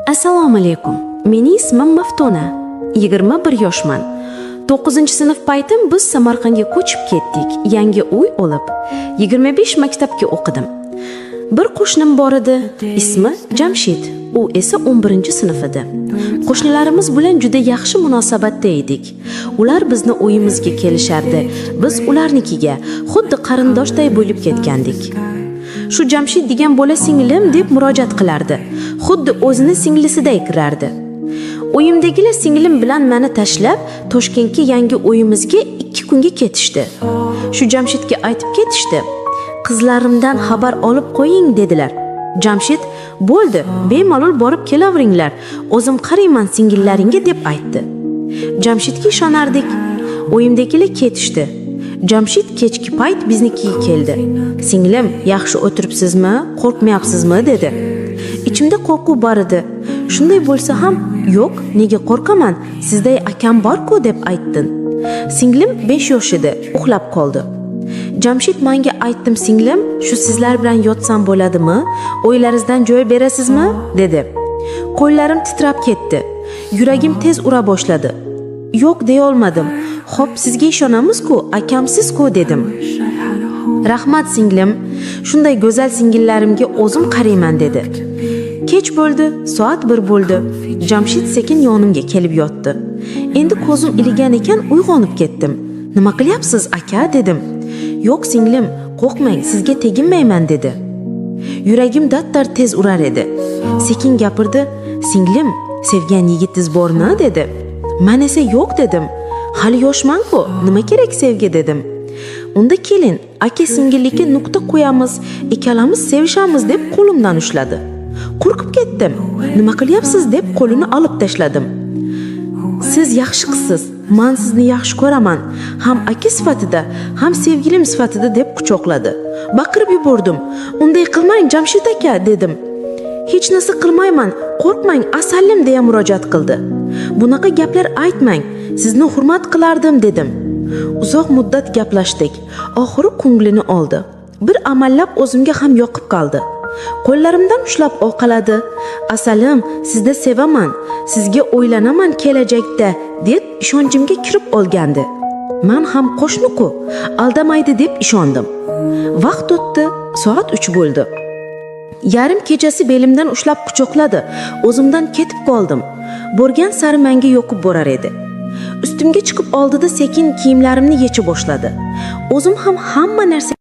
Assalomu alaykum. Mening ismim Maftuna. 21 yoshman. 9-sinf paytim biz Samarqandga ko'chib ketdik. Yangi uy olib, 25 maktabga o'qidim. Bir qo'shnim bor edi, ismi Jamshid. U esa 11-sinf edi. Qo'shnilarimiz bilan juda yaxshi munosabatda edik. Ular bizni uyimizga kelishardi, biz ularnikiga, xuddi qarindoshday bo'lib ketgandik. Shu Jamshid degan bola singlim deb murojaat qilardi. Xuddi o'zini singlisiday kirardi. Uyimdagilar singlim bilan meni tashlab, Toshkentga yangi uyimizga 2 kunga ketishdi. Shu Jamshidga aytib ketishdi. Qizlarimdan xabar olib qo'ying dedilar. Jamshid, bo'ldi, bemalol borib kelaveringlar. O'zim qarayman singillaringga deb aytdi. Jamshidga ishonardik. Uyimdagilar ketishdi. Jamshid kechki payt biznikiga keldi. Singlim, yaxshi o'tiribsizmi? Qo'rqmayapsizmi? Dedi. Ichimda qo'rquv bor edi. Shunday bo'lsa ham, yo'q, nega qo'rqaman? Sizday akam bor-ku deb aytdim. Singlim 5 yosh edi, uxlab qoldi. Jamshid menga aytdim, singlim, shu sizlar bilan yotsam bo'ladimi? O'ylaringizdan joy berasizmi? Dedi. Qo'llarim titrab ketdi. Yuragim tez ura boshladi. Yo'q deya olmadim. Xo'p, sizga ishonamiz-ku, akamsiz-ku dedim. Rahmat singlim, shunday go'zal singillarimga o'zim qarayman dedi. Kech bo'ldi, soat 1 bo'ldi. Jamshid sekin yonimga kelib yotdi. Endi ko'zim iligan ekan, uyg'onib ketdim. Nima qilyapsiz aka dedim. Yo'q singlim, qo'rqmang, sizga teginmayman dedi. Yuragim dattar tez urar edi. Sekin gapirdi. Singlim, sevgan yigitingiz bormi dedi. Men esa yo'q dedim. Hali yoshman-ku, nima kerak sevgi dedim. Unda kelin, aka singillikka nuqta qo'yamiz, ikkalamiz sevishamiz deb qo'limdan ushladi. Qo'rqib ketdim. Nima qilyapsiz deb qo'lini olib tashladim. Siz yaxshi qizsiz, men sizni yaxshi ko'raman. Ham aka sifatida, ham sevgilim sifatida deb quchoqladi. Baqirib yubordim. Unday qilmang Jamshid aka dedim. Hech narsa qilmayman, qo'rqmang, asallim deya murojaat qildi. Bunaqa gaplar aytmang, sizni hurmat qilardim dedim. Uzoq muddat gaplashdik. Oxiri ko'nglini oldi. Bir amallab o'zimga ham yoqib qoldi. Qo'llarimdan ushlab oqaladi. Asalim, sizni sevaman, sizga o'ylanaman kelajakda deb ishonchimga kirib olgandi. Men ham qo'shni-ku, aldamaydi deb ishondim. Vaqt o'tdi, soat 3 bo'ldi. Yarim kechasi belimdan ushlab quchoqladi. O'zimdan ketib qoldim. Borgan sari menga yoqib borar edi. Ustimga chiqib oldida sekin kiyimlarimni yecha boshladi. O'zim ham hamma narsa